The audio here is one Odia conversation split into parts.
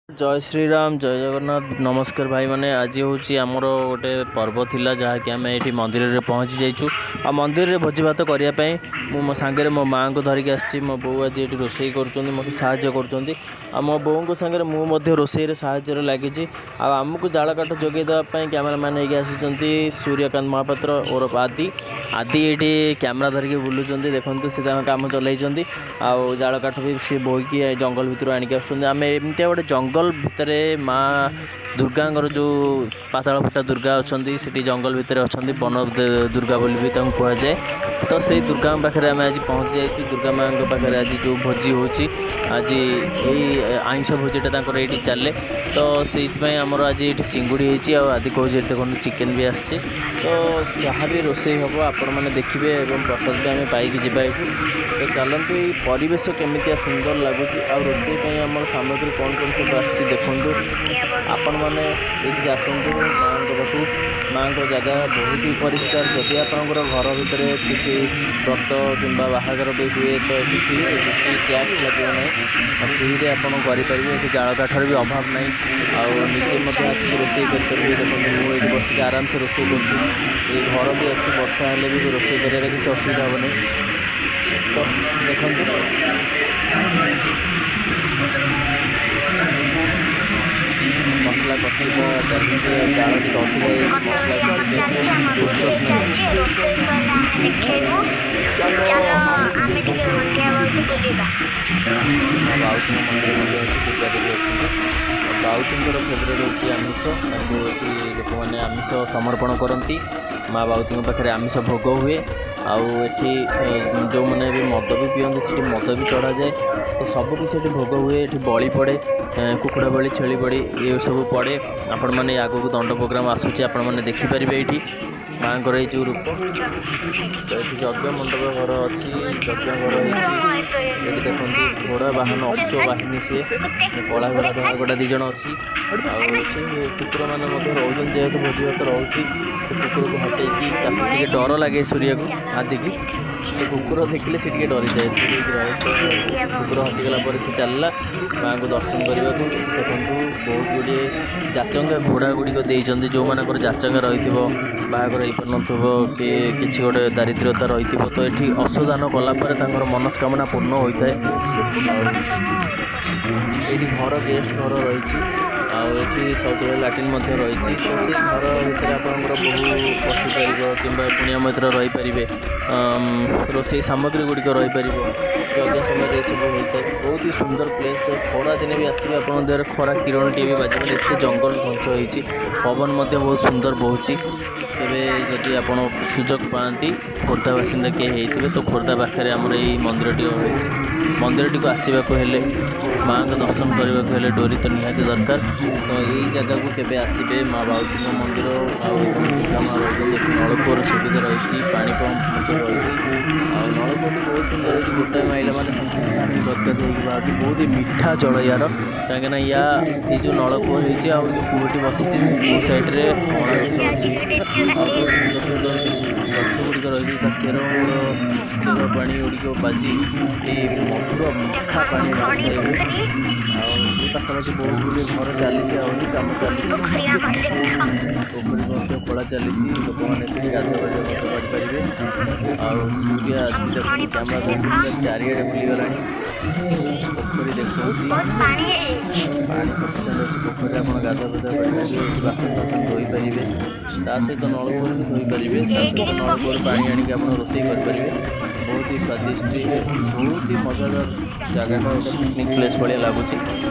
ଜୟ ଶ୍ରୀରାମ, ଜୟ ଜଗନ୍ନାଥ। ନମସ୍କାର ଭାଇମାନେ। ଆଜି ହେଉଛି ଆମର ଗୋଟେ ପର୍ବ ଥିଲା, ଯାହାକି ଆମେ ଏଇଠି ମନ୍ଦିରରେ ପହଞ୍ଚି ଯାଇଛୁ। ଆଉ ମନ୍ଦିରରେ ଭୋଜି ଭାତ କରିବା ପାଇଁ ମୁଁ ମୋ ସାଙ୍ଗରେ ମୋ ମାଆଙ୍କୁ ଧରିକି ଆସିଛି। ମୋ ବୋଉ ଆଜି ଏଠି ରୋଷେଇ କରୁଛନ୍ତି, ମୋତେ ସାହାଯ୍ୟ କରୁଛନ୍ତି। ଆଉ ମୋ ବୋଉଙ୍କ ସାଙ୍ଗରେ ମୁଁ ମଧ୍ୟ ରୋଷେଇରେ ସାହାଯ୍ୟରେ ଲାଗିଛି। ଆଉ ଆମକୁ ଜାଳ କାଠ ଯୋଗାଇ ଦେବା ପାଇଁ କ୍ୟାମେରାମ୍ୟାନ୍ ହେଇକି ଆସିଛନ୍ତି ସୂର୍ଯ୍ୟକାନ୍ତ ମହାପାତ୍ର ଓରଫ ଆଦି। ଆଦି ଏଇଠି କ୍ୟାମେରା ଧରିକି ବୁଲୁଛନ୍ତି, ଦେଖନ୍ତୁ, ସେ ତାଙ୍କ କାମ ଚଲେଇଛନ୍ତି। ଆଉ ଜାଳ କାଠ ବି ସେ ବୋହିକି ଜଙ୍ଗଲ ଭିତରୁ ଆଣିକି ଆସୁଛନ୍ତି। ଆମେ ଏମିତିଆ ଗୋଟେ ଜଙ୍ଗଲ ଭିତରେ, ମା ଦୁର୍ଗାଙ୍କର ଯେଉଁ ପାତାଳ ଫୁଟା ଦୁର୍ଗା ଅଛନ୍ତି, ସେଠି ଜଙ୍ଗଲ ଭିତରେ ଅଛନ୍ତି, ବନ ଦୁର୍ଗା ବୋଲି ବି ତାଙ୍କୁ କୁହାଯାଏ। ତ ସେଇ ଦୁର୍ଗାଙ୍କ ପାଖରେ ଆମେ ଆଜି ପହଞ୍ଚି ଯାଇଛୁ। ଦୁର୍ଗା ମାଆଙ୍କ ପାଖରେ ଆଜି ଯେଉଁ ଭୋଜି ହେଉଛି, ଆଜି ଏଇ ଆଇଁଷ ଭୋଜିଟା ତାଙ୍କର ଏଇଠି ଚାଲେ। ତ ସେଇଥିପାଇଁ ଆମର ଆଜି ଏଇଠି ଚିଙ୍ଗୁଡ଼ି ହେଇଛି। ଆଉ ଆଦି କହୁଛି, ଏଠି ଦେଖନ୍ତୁ, ଚିକେନ୍ ବି ଆସିଛି। ତ ଯାହା ବି ରୋଷେଇ ହେବ ଆପଣମାନେ ଦେଖିବେ ଏବଂ ପ୍ରସାଦ ବି ଆମେ ପାଇକି ଯିବା ଏଇଠୁ। ତ ଚାଲନ୍ତୁ, ଏଇ ପରିବେଶ କେମିତିଆ ସୁନ୍ଦର ଲାଗୁଛି ଆଉ ରୋଷେଇ ପାଇଁ ଆମର ସାମଗ୍ରୀ କ'ଣ କ'ଣ ସବୁ ଆସିଛି ଦେଖନ୍ତୁ। ଆପଣମାନେ ଏଇଠିକି ଆସନ୍ତୁ ମାଆଙ୍କ ପାଖକୁ। ମାଆଙ୍କ ଜାଗା ବହୁତ ହି ପରିଷ୍କାର। ଯଦି ଆପଣଙ୍କର ଘର ଭିତରେ କିଛି ବ୍ରତ କିମ୍ବା ବାହାଘର ବି ହୁଏ, ତ ଏଠି ଫ୍ରିରେ, କିଛି ଟ୍ୟାକ୍ସ ଲାଗିବ ନାହିଁ ଆଉ ଫ୍ରିରେ ଆପଣ କରିପାରିବେ। ଏଠି ଜାଳ କାଠର ବି ଅଭାବ ନାହିଁ ଆଉ ନିଜେ ମଧ୍ୟ ଆସିକି ରୋଷେଇ କରିପାରିବେ। ଦେଖନ୍ତୁ, ମୁଁ ଏଇଠି ବସିକି ଆରାମସେ ରୋଷେଇ କରୁଛି। ଏଇ ଘର ବି ଅଛି, ବର୍ଷା ହେଲେ ବି ରୋଷେଇ କରିବାରେ କିଛି ଅସୁବିଧା ହେବନି। ତ ଦେଖନ୍ତୁ, ମସଲା କଷିବା ଚାଲିଛି ଆଉ ଜାଳ ଟିକେ ଅଧିକ ହେଇଯାଇଛି। ମସଲା ଚାଲିଛି, ଆମ ଫୁର୍ସତ ରୋଷେଇ ନାହିଁ। ଚାଲିଛି। ରୋଷେଇ ସରିଲେ ଆମେ ଦେଖେଇବୁ। ଚାଲ, ଆମେ ଟିକେ ଘଣ୍ଟିଆ ବଳକୁ ବୁଲିବା। ମା ବାଉତୀଙ୍କ ମନ୍ଦିର ମଧ୍ୟ ଅଛି, ଦୁର୍ଗା ଦେବୀ ଅଛନ୍ତି। ଆଉ ବାଉତୀଙ୍କର ଫେଭରେଟ୍ ହେଉଛି ଆମିଷ। ତାଙ୍କୁ ଏଠି ଲୋକମାନେ ଆମିଷ ସମର୍ପଣ କରନ୍ତି। ମା ବାଉତୀଙ୍କ ପାଖରେ ଆମିଷ ଭୋଗ ହୁଏ। ଆଉ ଏଠି ଯେଉଁମାନେ ବି ମଦ ବି ପିଅନ୍ତି, ସେଠି ମଦ ବି ଚଢ଼ାଯାଏ। ତ ସବୁକିଛି ଏଠି ଭୋଗ ହୁଏ। ଏଠି ବଳି ପଡ଼େ, କୁକୁଡ଼ା ବଳି, ଛେଳି ବଳି, ଏସବୁ ପଡ଼େ। ଆପଣମାନେ ଆଗକୁ ଦଣ୍ଡ ପ୍ରୋଗ୍ରାମ୍ ଆସୁଛି, ଆପଣମାନେ ଦେଖିପାରିବେ ଏଇଠି ମାଆଙ୍କର ଏଇ ଯେଉଁ ରୂପ। ତ ଏଠି ଯଜ୍ଞ ମଣ୍ଡପ ଘର ଅଛି, ଯଜ୍ଞ ଘର ହେଇଛି ଏଠି। ଦେଖନ୍ତୁ, ଘୋଡ଼ା ବାହନ, ଅଶ୍ୱ ବାହିନୀ ସିଏ, କଳା ଘୋଡ଼ା, ଧଳା ଘୋଡ଼ା ଦୁଇ ଜଣ ଅଛି। ଆଉ ଏଠି କୁକୁରମାନେ ମଧ୍ୟ ରହୁଛନ୍ତି। ଯେହେତୁ ଭୋଜି ଭାତ ରହୁଛି, ତ କୁକୁରକୁ ହଟେଇକି, ତାକୁ ଟିକେ ଡର ଲାଗେ ସୂର୍ଯ୍ୟକୁ, ଆଦିକି। ତ କୁକୁର ଦେଖିଲେ ସେ ଟିକେ ଡରିଯାଏ, ଦୂରେଇକି ରହେ। ତ କୁକୁର ହଟିଗଲା ପରେ ସେ ଚାଲିଲା ମାଆଙ୍କୁ ଦର୍ଶନ କରିବାକୁ। ଏଠି ଦେଖନ୍ତୁ, ବହୁତ ଗୁଡ଼ିଏ ଯାଚଙ୍ଗା ଘୋଡ଼ା ଗୁଡ଼ିକ ଦେଇଛନ୍ତି। ଯେଉଁମାନଙ୍କର ଯାଚଙ୍ଗା ରହିଥିବ, ବାହାଘର ହେଇପାରୁନଥିବ କି କିଛି ଗୋଟେ ଦାରିଦ୍ର୍ୟତା ରହିଥିବ, ତ ଏଠି ଅଶ୍ୱଦାନ କଲା ପରେ ତାଙ୍କର ମନସ୍କାମନା ପୂର୍ଣ୍ଣ ହୋଇଥାଏ। ଆଉ ଏଇଠି ଘର, ଗେଷ୍ଟ ଘର ରହିଛି ଆଉ ଏଠି ଶୌଚାଳୟ, ଲାଟ୍ରିନ୍ ମଧ୍ୟ ରହିଛି। ତ ସେଇ ଘର ଭିତରେ ଆପଣଙ୍କର ବୋହୂ ବସିପାରିବ କିମ୍ବା କୁଣିଆ ମୈତ୍ର ରହିପାରିବେ, ରୋଷେଇ ସାମଗ୍ରୀ ଗୁଡ଼ିକ ରହିପାରିବ। ଯଜ୍ଞ ସମୟରେ ଏସବୁ ହୋଇଥାଏ। ବହୁତ ହି ସୁନ୍ଦର ପ୍ଲେସ୍। ଖରା ଦିନେ ବି ଆସିବେ, ଆପଣଙ୍କ ଦେହରେ ଖରା କିରଣଟିଏ ବି ବାଜିବନି, ଏତେ ଜଙ୍ଗଲ ଘଞ୍ଚ ହେଇଛି। ପବନ ମଧ୍ୟ ବହୁତ ସୁନ୍ଦର ବହୁଛି। ତେବେ ଯଦି ଆପଣ ସୁଯୋଗ ପାଆନ୍ତି, ଖୋର୍ଦ୍ଧା ବାସିନ୍ଦା କିଏ ହେଇଥିବେ, ତ ଖୋର୍ଦ୍ଧା ପାଖରେ ଆମର ଏଇ ମନ୍ଦିରଟି ରହିଛି। ମନ୍ଦିରଟିକୁ ଆସିବାକୁ ହେଲେ, ମାଆଙ୍କ ଦର୍ଶନ କରିବାକୁ ହେଲେ ଡୋରି ତ ନିହାତି ଦରକାର। ତ ଏଇ ଜାଗାକୁ କେବେ ଆସିବେ, ମା ବାଉତୀଙ୍କ ମନ୍ଦିର ଆଉ ଏଠି ଦୁର୍ଗା ମା ରହୁଛନ୍ତି। ଏଠି ନଳକୂଅର ସୁବିଧା ରହିଛି, ପାଣି ପମ୍ପ ମଧ୍ୟ ରହିଛି। ଆଉ ନଳକୂଅଟି ବହୁତ ସୁନ୍ଦର ହେଇଛି। ଗୋଟାଏ ମାଇଲା ମାନେ ସାଙ୍ଗେ ସାଙ୍ଗେ ପାଣି ଗଦଗଦ ହେଇକି ବାହାରୁଛି। ବହୁତ ହି ମିଠା ଜଳ ୟାର, କାହିଁକିନା ୟା ଏଇ ଯେଉଁ ନଳକୂଅ ହେଇଛି ଆଉ ଯେଉଁ କୂଅଟି ବସିଛି, ସେ କୂଅ ସାଇଡ଼୍ରେ ଅଁଳା ଗଛ ଅଛି ଆଉ ବହୁତ ସୁନ୍ଦର ସୁନ୍ଦର ଗଛ ଗୁଡ଼ିକ ରହିଛି। ତା ଚେର ମୂଳ, ଚେର ପାଣି ଗୁଡ଼ିକ ବାଜି ଏଇ ମଧୁର ମିଠା ପାଣି ବାହାରିଥାଏ। ଆଉ ଏ ପାଖାପାଖି ବହୁତ ଗୁଡ଼ିଏ ଘର ଚାଲିଛି, ଆହୁରି କାମ ଚାଲିଛି। ପୋଖରୀ ଆମର ଦେଖ। ପୋଖରୀ ମଧ୍ୟ ଖୋଳା ଚାଲିଛି, ଲୋକମାନେ ସେଠି ଗାଧୁଆ ପାଧୁଆ ମଧ୍ୟ କରିପାରିବେ। ଆଉ ସୂର୍ଯ୍ୟ ଆଜି ଦେଖନ୍ତୁ, କ୍ୟାମେରା ଧରିକି ପୁରା ଚାରିଆଡ଼େ ବୁଲିଗଲାଣି, ପୋଖରୀ ଦେଖାଉଛି। ବହୁତ ପାଣି ହେଇଯାଇଛି। ପାଣି ସଫିସିଏଣ୍ଟ ଅଛି ପୋଖରୀରେ, ଆପଣ ଗାଧୁଆ ପାଧୁଆ କରିପାରିବେ। ଏଠି ବାସନ ଫାସନ ଧୋଇପାରିବେ, ତା ସହିତ ନଳକୂଅରୁ ବି ଧୋଇପାରିବେ, ତା ସହିତ ନଳକୂଅରୁ ପାଣି ଆଣିକି ଆପଣ ରୋଷେଇ କରିପାରିବେ। ବହୁତ ହି ସ୍ୱାଦିଷ୍ଟ, ବହୁତ ହି ମଜାଦାର ଜାଗାଟା ଏଇଟା, ପିକନିକ୍ ପ୍ଲେସ୍ ଭଳିଆ ଲାଗୁଛି।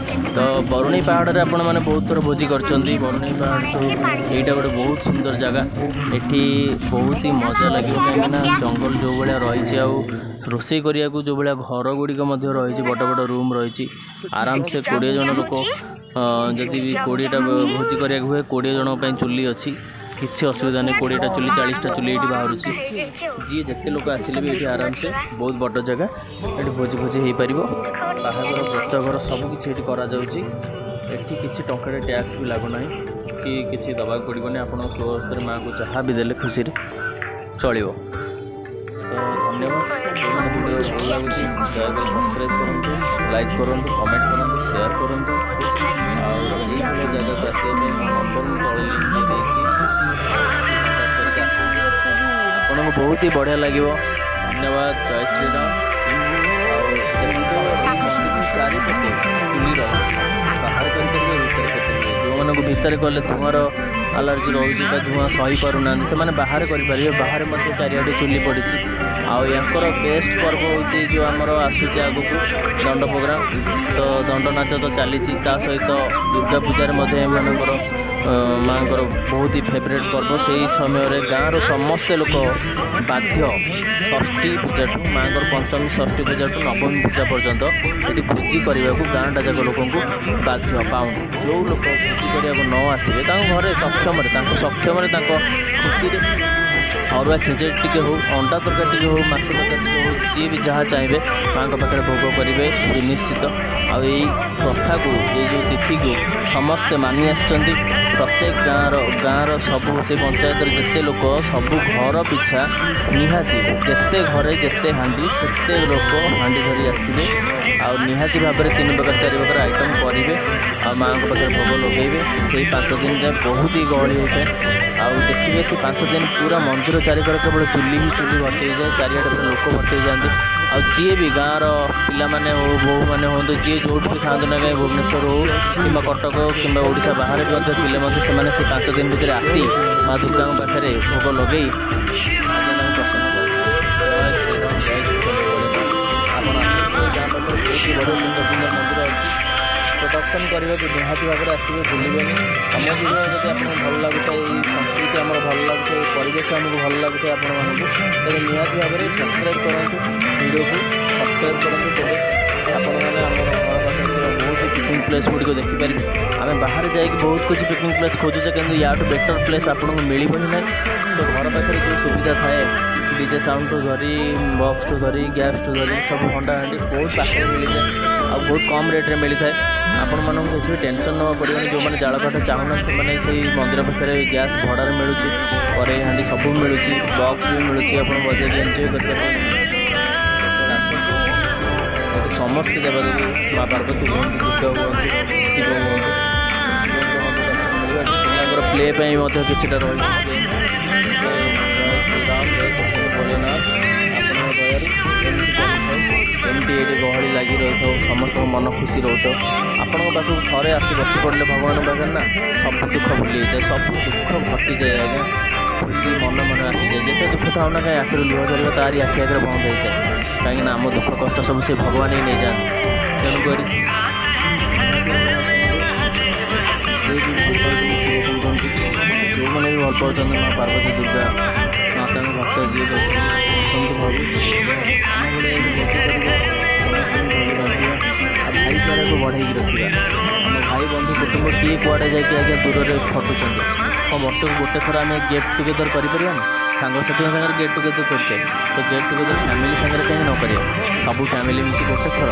ତ ବରୁଣେଇ ପାହାଡ଼ରେ ଆପଣମାନେ ବହୁତ ଥର ଭୋଜି କରିଛନ୍ତି। ବରୁଣେଇ ପାହାଡ଼ଠୁ ଏଇଟା ଗୋଟେ ବହୁତ ସୁନ୍ଦର ଜାଗା। ଏଠି ବହୁତ ହି ମଜା ଲାଗିବ, କାହିଁକିନା ଜଙ୍ଗଲ ଯେଉଁ ଭଳିଆ ରହିଛି ଆଉ ରୋଷେଇ କରିବାକୁ ଯେଉଁ ଭଳିଆ ଘର ଗୁଡ଼ିକ ମଧ୍ୟ ରହିଛି, ବଡ଼ ବଡ଼ ରୁମ୍ ରହିଛି। ଆରାମସେ 20 ଜଣ ଲୋକ, ଯଦି ବି 20ଟା ଭୋଜି କରିବାକୁ ହୁଏ, 20 ଜଣଙ୍କ ପାଇଁ ଚୁଲି ଅଛି, କିଛି ଅସୁବିଧା ନାହିଁ। 20ଟା ଚୁଲି, 40ଟା ଚୁଲି ଏଇଠି ବାହାରୁଛି। ଯିଏ ଯେତେ ଲୋକ ଆସିଲେ ବି ଏଇଠି ଆରାମସେ, ବହୁତ ବଡ଼ ଜାଗା, ଏଠି ଭୋଜି ଭୋଜି ହେଇପାରିବ। ବାହାଘର, ବ୍ରତଘର ସବୁ କିଛି ଏଠି କରାଯାଉଛି। ଏଠି କିଛି ଟଙ୍କାଟେ ଟ୍ୟାକ୍ସ ବି ଲାଗୁନାହିଁ କି କିଛି ଦେବାକୁ ପଡ଼ିବନି। ଆପଣ ସ୍ୱହସ୍ତରେ ମାଆଙ୍କୁ ଯାହା ବି ଦେଲେ ଖୁସିରେ ଚଳିବ। ତ ଧନ୍ୟବାଦ। ଯେଉଁମାନେ ଭିଡ଼ିଓ ଭଲ ଲାଗୁଛି, ଦୟାକରି ସବସ୍କ୍ରାଇବ୍ କରନ୍ତୁ, ଲାଇକ୍ କରନ୍ତୁ, କମେଣ୍ଟ କରନ୍ତୁ, ସେୟାର କରନ୍ତୁ। ଆଉ ପାଖକୁ ଆସିବା ପାଇଁ ମୋ ନମ୍ବର ମୁଁ ତଳେ ଲିଙ୍କ୍ ଦେଇଦେଇଛି। କରିକି ଆସନ୍ତୁ, ଆପଣଙ୍କୁ ବହୁତ ହି ବଢ଼ିଆ ଲାଗିବ। ଧନ୍ୟବାଦ, ଜୟ ଶ୍ରୀରାମ। ଆଉ ଦେଖନ୍ତୁ, ଏଇ ମନ୍ଦିର ଚାରିପଟେ ଚୁଲି ରହିଛି, ବାହାରେ କରିପାରିବେ, ଭିତରେ କରିପାରିବେ। ଯେଉଁମାନଙ୍କୁ ଭିତରେ କଲେ ଧୂଆଁର ଆଲର୍ଜି ରହୁଛି ବା ଧୂଆଁ ସହିପାରୁନାହାନ୍ତି, ସେମାନେ ବାହାରେ କରିପାରିବେ। ବାହାରେ ମଧ୍ୟ ଚାରିଆଡ଼େ ଚୁଲି ପଡ଼ିଛି। ଆଉ ୟାଙ୍କର ବେଷ୍ଟ ପର୍ବ ହେଉଛି ଯେଉଁ ଆମର ଆସୁଛି ଆଗକୁ ଦଣ୍ଡ ପ୍ରୋଗ୍ରାମ, ତ ଦଣ୍ଡ ନାଚ ତ ଚାଲିଛି, ତା ସହିତ ଦୁର୍ଗା ପୂଜାରେ ମଧ୍ୟ ଏମାନଙ୍କର ମାଆଙ୍କର ବହୁତ ହି ଫେଭରେଟ୍ ପର୍ବ। ସେଇ ସମୟରେ ଗାଁର ସମସ୍ତେ ଲୋକ ବାଧ୍ୟ ଷଷ୍ଠୀ ପୂଜାଠୁ, ମାଆଙ୍କର ପଞ୍ଚମୀ ଷଷ୍ଠୀ ପୂଜାଠୁ ନବମୀ ପୂଜା ପର୍ଯ୍ୟନ୍ତ ଏଠି ଭୋଜି କରିବାକୁ ଗାଁଟା ଯାକ ଲୋକଙ୍କୁ ବାଧ୍ୟ ପାଉନି। ଯେଉଁ ଲୋକ ଭୋଜି କରିବାକୁ ନ ଆସିବେ, ତାଙ୍କ ଘରେ ସକ୍ଷମରେ, ତାଙ୍କ ସକ୍ଷମରେ, ତାଙ୍କ ଖୁସିରେ ଅରୁଆ ଖେଚେଡ଼ି ଟିକେ ହଉ, ଅଣ୍ଡା ତରକାରୀ ଟିକେ ହଉ, ମାଛ ତରକାରୀ ଟିକେ ହଉ, ଯିଏ ବି ଯାହା ଚାହିଁବେ ମାଆଙ୍କ ପାଖରେ ଭୋଗ କରିବେ ସୁନିଶ୍ଚିତ। ଆଉ ଏଇ ପ୍ରଥାକୁ, ଏଇ ଯେଉଁ ତିଥିକୁ ସମସ୍ତେ ମାନି ଆସିଛନ୍ତି। ପ୍ରତ୍ୟେକ ଗାଁର ସବୁ ସେ ପଞ୍ଚାୟତରେ ଯେତେ ଲୋକ, ସବୁ ଘର ପିଛା ନିହାତି ଯେତେ ଘରେ ଯେତେ ହାଣ୍ଡି, ସେତେ ଲୋକ ହାଣ୍ଡି ଧରି ଆସିବେ ଆଉ ନିହାତି ଭାବରେ ତିନି ପ୍ରକାର ଚାରି ପ୍ରକାର ଆଇଟମ୍ କରିବେ ଆଉ ମାଆଙ୍କ ପାଖରେ ଭୋଗ ଲଗେଇବେ। ସେଇ 5 ଦିନ ଯାଏ ବହୁତ ହି ଗହଳି ହୋଇଥାଏ। ଆଉ ଦେଖିବେ, ସେ 5 ଦିନ ପୁରା ମନ୍ଦିର ଚାରିକର କେବଳ ଚୁଲି ହିଁ ଚୁଲି ଭର୍ତ୍ତି ହେଇଯାଏ, ଚାରିଆଡ଼େ ପୁରା ଲୋକ ଭର୍ତ୍ତି ହେଇଯାଆନ୍ତି। ଆଉ ଯିଏ ବି ଗାଁର ପିଲାମାନେ ହଉ, ବୋହୂମାନେ ହୁଅନ୍ତୁ, ଯିଏ ଯେଉଁଠି ବି ଥାଆନ୍ତୁ ନା କାହିଁ, ଭୁବନେଶ୍ୱର ହଉ କିମ୍ବା କଟକ କିମ୍ବା ଓଡ଼ିଶା ବାହାରେ ବି ମଧ୍ୟ ଥିଲେ ମଧ୍ୟ, ସେମାନେ ସେ 5 ଦିନ ଭିତରେ ଆସି ମା ଦୁର୍ଗାଙ୍କ ପାଖରେ ଭୋଗ ଲଗେଇ ଆଜ୍ଞା ତାଙ୍କୁ ପ୍ରସନ୍ନ କରିଥାନ୍ତି। ଜୟ ଶ୍ରୀରାମ, ଜୟ ଶ୍ରୀ ଭୋଲେନାଥ। ଆପଣ ଆସନ୍ତୁ, ଏ ଗାଁ ପାଖରେ ବହୁତ ହି ବଢ଼ିଆ ସୁନ୍ଦର ସୁନ୍ଦର ମନ୍ଦିର ଅଛି, ତ ଦର୍ଶନ କରିବାକୁ ନିହାତି ଭାବରେ ଆସିବେ, ଭୁଲିବେନି। ଆମ ଭିଡ଼ିଓ ଯଦି ଆପଣଙ୍କୁ ଭଲ ଲାଗୁଥାଏ, ଏଇ ସଂସ୍କୃତି ଆମର ଭଲ ଲାଗୁଥାଏ, ଏଇ ପରିବେଶ ଆମକୁ ଭଲ ଲାଗୁଥାଏ ଆପଣମାନଙ୍କୁ, ତେବେ ନିହାତି ଭାବରେ ସବସ୍କ୍ରାଇବ୍ କରନ୍ତୁ, ଭିଡ଼ିଓକୁ ସବସ୍କ୍ରାଇବ୍ କରନ୍ତୁ। ତେବେ ଆପଣମାନେ ଆମର ଘର ପାଖରେ ଥିବା ବହୁତ ପିକନିକ୍ ପ୍ଲେସ୍ ଗୁଡ଼ିକ ଦେଖିପାରିବେ। ଆମେ ବାହାରେ ଯାଇକି ବହୁତ କିଛି ପିକନିକ୍ ପ୍ଲେସ୍ ଖୋଜୁଛେ, କିନ୍ତୁ ୟାଠୁ ବେଟର୍ ପ୍ଲେସ୍ ଆପଣଙ୍କୁ ମିଳିବ ହିଁ ନାହିଁ। ତ ଘର ପାଖରେ ଯେଉଁ ସୁବିଧା ଥାଏ, ଡିଜେ ସାଉଣ୍ଡଠୁ ଧରି, ବକ୍ସଠୁ ଧରି, ଗ୍ୟାସ୍ଠୁ ଧରି, ସବୁ ହଣ୍ଡା ହାଣ୍ଡି ବହୁତ ପାଖରେ ମିଳିଯାଏ ଆଉ ବହୁତ କମ୍ ରେଟ୍ରେ ମିଳିଥାଏ। ଆପଣମାନଙ୍କୁ କିଛି ବି ଟେନସନ୍ ନେବାକୁ ପଡ଼ିବନି। ଯେଉଁମାନେ ଜାଳ କାଠ ଚାହୁଁନାହାନ୍ତି, ସେମାନେ ସେଇ ମନ୍ଦିର ପାଖରେ ଗ୍ୟାସ୍ ଭଡ଼ାରେ ମିଳୁଛି, କରେଇ ହାଣ୍ଡି ସବୁ ମିଳୁଛି, ବକ୍ସ ବି ମିଳୁଛି, ଆପଣ ବଜେଇକି ଏନ୍ଜୟ କରିପାରିବେ। ଆସନ୍ତୁ, ଏଠି ସମସ୍ତେ ଦେବାଦେବୀ, ମା ପାର୍ବତୀ ହୁଅନ୍ତୁ, ଦୁର୍ଗା ହୁଅନ୍ତୁ, ଶିବ ହୁଅନ୍ତୁ, ଶିବଙ୍କ ମଧ୍ୟ ଦର୍ଶନ ମିଳିବ। ଏଠି ପିଲାଙ୍କର ପ୍ଲେ ପାଇଁ ମଧ୍ୟ କିଛିଟା ରହିଛି ଗେମ୍। ଜୟ ଶ୍ରୀରାମ, ଜୟ ଶ୍ରୀ ଭୋଲେନାଥ। ଆପଣଙ୍କ ଦୟାରୁ ଏମିତି ଚାଲିଥାଉ, ଏମିତି ଏଇଠି ଗହଳି ଲାଗି ରହିଥାଉ, ସମସ୍ତଙ୍କ ମନ ଖୁସି ରହୁଥାଉ। ଆପଣଙ୍କ ପାଖକୁ ଥରେ ଆସି ବସି ପଡ଼ିଲେ ଭଗବାନଙ୍କ ପାଖରେ ନା, ସବୁ ଦୁଃଖ ଭୁଲି ହେଇଯାଏ, ସବୁ ଦୁଃଖ ଘଟିଯାଏ ଆଜ୍ଞା, ଖୁସି ମନ ମନେ ଆସିଯାଏ। ଯେତେ ଦୁଃଖ ଥାଉ ନା କାହିଁ, ଆଖିରୁ ଲୁହ ଝରିବ ତାରି ଆଖି ଆଗରେ ବନ୍ଦ ହେଇଯାଏ, କାହିଁକିନା ଆମ ଦୁଃଖ କଷ୍ଟ ସବୁ ସେ ଭଗବାନ ହିଁ ନେଇଯାଆନ୍ତି। ତେଣୁକରି ଯିଏ ବି ଭଲ ପାଉଛନ୍ତି ଶିବ ଶଙ୍କରଙ୍କୁ, ଯେଉଁମାନେ ବି ଭଲ ପାଉଛନ୍ତି ମା ପାର୍ବତୀ ଦୁର୍ଗା ମାତାଙ୍କ ଭକ୍ତ ଯିଏ ବି ଅଛନ୍ତି, ଆସନ୍ତୁ ଭାବୁ ଆମ ଭଳିଆ ଏଇଠି ଭୋଜି କରିବା, ସମସ୍ତଙ୍କୁ ଭୋଗ ବାଣ୍ଟିବା ଆଉ ଭାଇଚାରାକୁ ବଢ଼େଇକି ରଖିବା। ଆମ ଭାଇ ବନ୍ଧୁ କୁଟୁମ୍ବ କିଏ କୁଆଡ଼େ ଯାଇକି ଆଜ୍ଞା ଦୂରରେ ଖଟୁଛନ୍ତି, କ'ଣ ବର୍ଷକୁ ଗୋଟେ ଥର ଆମେ ଗେଟ୍ ଟୁଗେଦର୍ କରିପାରିବାନି? ସାଙ୍ଗସାଥିଙ୍କ ସାଙ୍ଗରେ ଗେଟ୍ ଟୁଗେଦର୍ କରୁଛେ, ତ ଗେଟ୍ ଟୁଗେଦର୍ ଫ୍ୟାମିଲି ସାଙ୍ଗରେ କାହିଁକି ନ କରିବା? ସବୁ ଫ୍ୟାମିଲି ମିଶି ଗୋଟେ ଥର।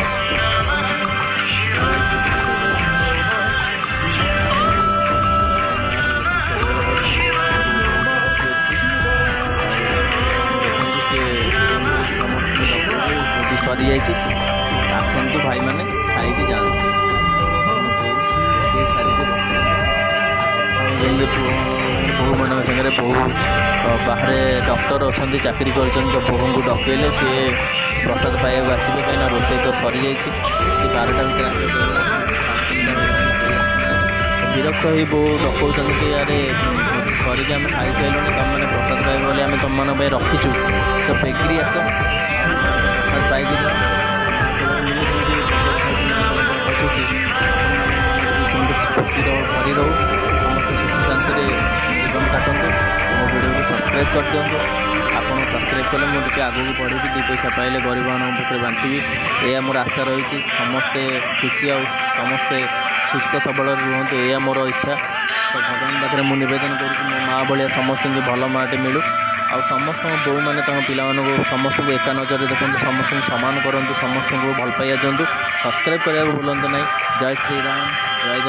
ଦେଖନ୍ତୁ, ସେ ସମସ୍ତଙ୍କୁ ଡାକୁଛନ୍ତି, ଭୋଜି ସରିଯାଇଛି, ଆସନ୍ତୁ ଭାଇମାନେ, ଖାଇକି ଯାଆନ୍ତୁ। ରୋଷେଇ ସାରିକି ବସିଛନ୍ତି ଯେମିତି ବୋହୂମାନଙ୍କ ସାଙ୍ଗରେ। ବୋହୂ ବାହାରେ ଡକ୍ଟର ଅଛନ୍ତି, ଚାକିରି କରିଛନ୍ତି, ତ ବୋହୂଙ୍କୁ ଡକେଇଲେ ସିଏ ପ୍ରସାଦ ପାଇବାକୁ ଆସିବେ, କାହିଁକିନା ରୋଷେଇ ତ ସରିଯାଇଛି। ସେ 12ଟା ଭିତରେ ଆସିବେ, 3:30 ହେଇଗଲାଣି, କେହି ଆସିନାହାନ୍ତି। ବିରକ୍ତ ହେଇ ବୋହୂ ଡକଉଛନ୍ତି କି ଆରେ, ଭୋଜି ସରିକି ଆମେ ଖାଇସାରିଲୁଣି, ତୁମେମାନେ ପ୍ରସାଦ ପାଇବ ବୋଲି ଆମେ ତୁମମାନଙ୍କ ପାଇଁ ରଖିଛୁ, ତ ବେଗିରି ଆସ, ପ୍ରସାଦ ପାଇକି ଯାଅ। ମୁଁ ଯେମିତି ପ୍ରସାଦ ଖାଇକି ବସୁଛି, ସେମିତି ଖୁସି ରହୁ, ଭରି ରହୁ, ସମସ୍ତେ ସୁଖ ଶାନ୍ତିରେ ଜୀବନ କାଟନ୍ତୁ। ମୋ ଭିଡ଼ିଓକୁ ସବସ୍କ୍ରାଇବ୍ କରିଦିଅନ୍ତୁ। ଆପଣ ସବସ୍କ୍ରାଇବ୍ କଲେ ମୁଁ ଟିକେ ଆଗକୁ ବଢ଼ିବି, ଦୁଇ ପଇସା ପାଇଲେ ଗରିବମାନଙ୍କ ପାଖରେ ବାଣ୍ଟିବି, ଏଇଆ ମୋର ଆଶା ରହିଛି। ସମସ୍ତେ ଖୁସି ଆଉ ସମସ୍ତେ ସୁସ୍ଥ ସବଳରେ ରୁହନ୍ତୁ, ଏଇଆ ମୋର ଇଚ୍ଛା। ତ ଭଗବାନ ପାଖରେ ମୁଁ ନିବେଦନ କରୁଛି, ମୋ ମା ଭଳିଆ ସମସ୍ତଙ୍କୁ ଭଲ ମାଆଟେ ମିଳୁ। ଆଉ ସମସ୍ତଙ୍କ ବୋଉମାନେ ତାଙ୍କ ପିଲାମାନଙ୍କୁ ସମସ୍ତଙ୍କୁ ଏକା ନଜରରେ ଦେଖନ୍ତୁ, ସମସ୍ତଙ୍କୁ ସମାନ କରନ୍ତୁ, ସମସ୍ତଙ୍କୁ ଭଲ ପାଇବା ଦିଅନ୍ତୁ। ସବସ୍କ୍ରାଇବ୍ କରିବାକୁ ଭୁଲନ୍ତୁ ନାହିଁ। ଜୟ ଶ୍ରୀରାମ, ଜୟ ଜଗନ୍ନାଥ।